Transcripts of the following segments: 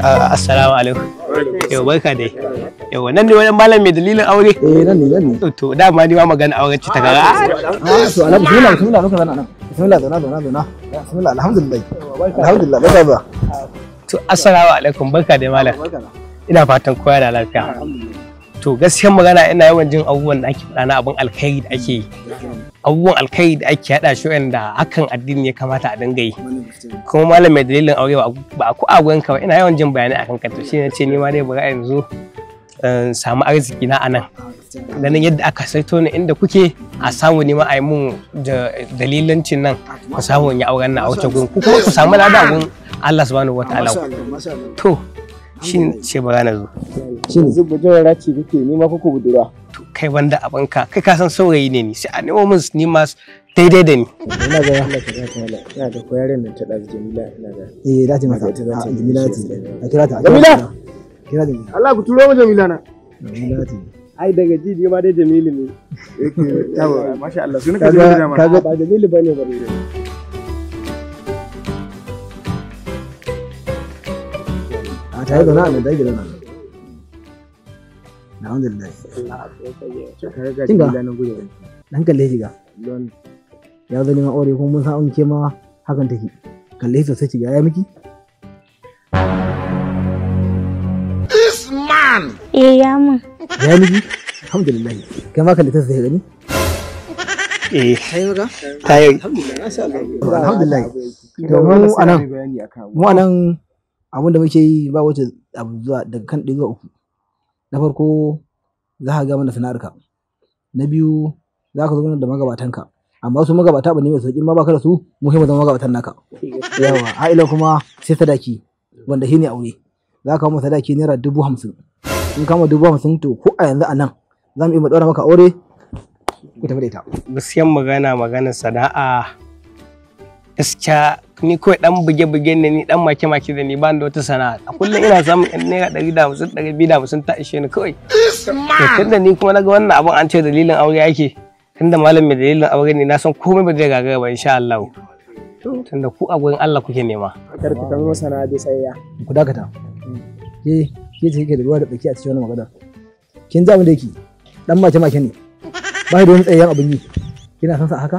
Assalamu alaikum. Yau barka dai. Yau nan ne wani malam mai dalilin aure? Eh nan ne nan ne. To dama ni ma magana auren ci ta gara. Ah to alhamdulillah bismillah bismillah nan. Bismillah zauna zauna zauna. Bismillah alhamdulillah. Alhamdulillah barka ba. To assalamu alaikum barka dai malam. Ina fatan kowa da lafiya. To gaskiyar magana ina yawan jin abubuwan da ake faɗa na abin alkhairi da ake yi. Abubuwan alkhairi da ake haɗa shi wanda hakan addini ya kamata a dinga yi. Kuma malam mai dalilin aure ba a ko a gurin ka ba ina yawan jin bayanai akan ka to shine ce ni ma dai bari a yanzu samu arziki na anan. Ganin yadda aka saito ni inda kuke a samu ni ma a yi mun da dalilancin nan ku samu in yi auren na a wuce gurin ku kuma ku samu lada gurin Allah subhanahu wataala. To shin ce ba na zo. Shin yanzu bujawara ce kake nema ko ko budurwa? To kai wanda abinka kai ka san saurayi ne ni sai a nemo min ni ma daidai da ni. Ina ga Allah ka zaka mala. Ina da koyaren nan ta dazu Jamila ina ga. Eh za ta masa. Jamila ce. A kira ta. Jamila. Kira Jamila. Allah ku turo mu Jamila na. Jamila ce. Ai daga ji ni ma dai Jamilu ne. Yawa masha Allah sunan ka Jamilu dama. Kaga ba Jamilu bane bare. A tare da nan da gidan nan. Alhamdulillah. Kinga. Dan kalle shi ga. Ya zo neman aure kuma mun san an ke ma hakan take. Kalle shi sosai ki ga ya miki? This man. Eh ya mun. Ya miki? Alhamdulillah. Kai ma kalle ta sai gani? Eh. Kai maka? Tayi. Alhamdulillah masha Allah. Alhamdulillah. To mu anan abin da muke yi ba wace abu zuwa daga kan 1 zuwa 3. Na farko za ka ga mana sana'arka. Na biyu za ka zo mana da magabatanka. Amma su magabata ba ne mai sauƙi ma baka da su mu sai mu zama magabatan naka. Yawa har ila kuma sai sadaki wanda shine aure. Za ka mu sadaki naira 50,000. In kama 50,000 to ko a yanzu a nan za mu iya mu ɗaura maka aure ku tafi da ita. Gaskiyar magana maganar sana'a gaskiya ni kawai dan buge-buge ne ni dan make-make da ni ba da wata sana'a. A kullum ina samun yan naira 150 250 ta ishe ni kawai. To tunda ni kuma naga wannan abun an ce dalilin aure ake tunda malam mai dalilin aure ne na san komai ba zai gagara ba insha Allah. Tunda ku a gurin Allah kuke nema. Kar ka kama sana'a dai tsayayya. Ku dakata. Ke ke ce kike da ruwa da tsaki a cikin wannan magana. Kin ji abin da yake dan make-make ne. Ba da wani tsayayyen abin yi. Kina son sa haka?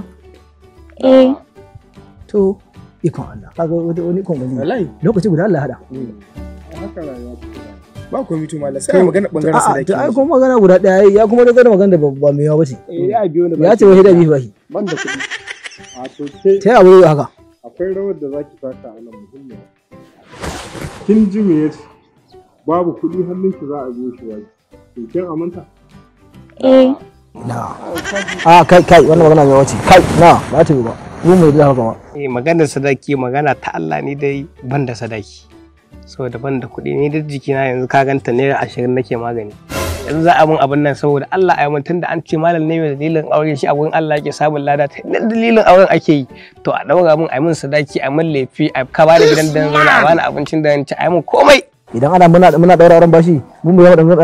Eh. To ikon Allah. Kaga wani ikon gani. Wallahi. Lokaci guda Allah ya hada. Haka rayuwa take. Ba komai to mallam sai magana bangaren sadaki. To ai kuma magana guda daya ya kuma da magana da ba mai yawa bace. Eh ya biyo ni Ya ce wai da biyu bashi. Ban da kuɗi. A to sai Ta abu haka. Akwai rawar da zaki taka a nan muhimmiya. Kin ji me yace? Babu kuɗi hannunki za a biyo shi waje. To kin aminta? Eh. Na. A kai kai wannan magana mai wace. Kai na ba ta yi ba. Mu mai da haka ba. Eh maganar sadaki magana ta Allah ni dai ban da sadaki. Saboda ban da kuɗi ni duk jikina yanzu ka ganta naira 20 nake magani. Yanzu za a mun abin nan saboda Allah a yi mun tunda an ce malam ne mai dalilin aure shi a gurin Allah yake samun lada ta dalilin auren ake yi. To a ɗaura mun a yi mun sadaki a mun lefe a ka bani gidan da zauna a bani abincin da ci a yi mun komai. Idan ana muna ɗaura auren bashi mun mu zama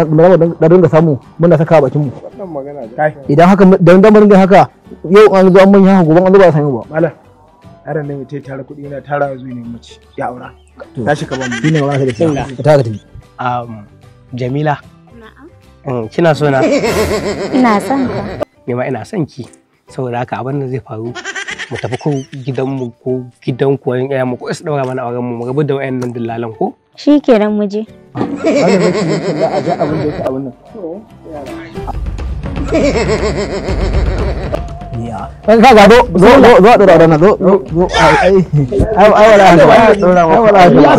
da dinga samu muna saka bakin mu. Wannan magana da Idan haka dan dan dinga haka yau an zo an manya haka gobe an zo ba a sami ba. Malam yaron nan ya tara kuɗi yana tara zuwa ne mace ya aura. Tashi ka ba mu. Shine magana ta gaskiya. Ka ta tafi. Jamila. Na'am. Kina so na? Ina son ka. Ni ma ina son ki. Saboda haka abin da zai faru mu tafi ko gidanmu ko gidan ku wani mu ko su daura mana auren mu mu rabu da wayannan dillalan ko? Shikenan mu je. Malam zaki yi kalla a ga abin da yake abin nan. Ya. Kan ka ga zo zo zo zo ɗaura auren nan zo zo ai ai wala haka ba. Ai wala haka ba.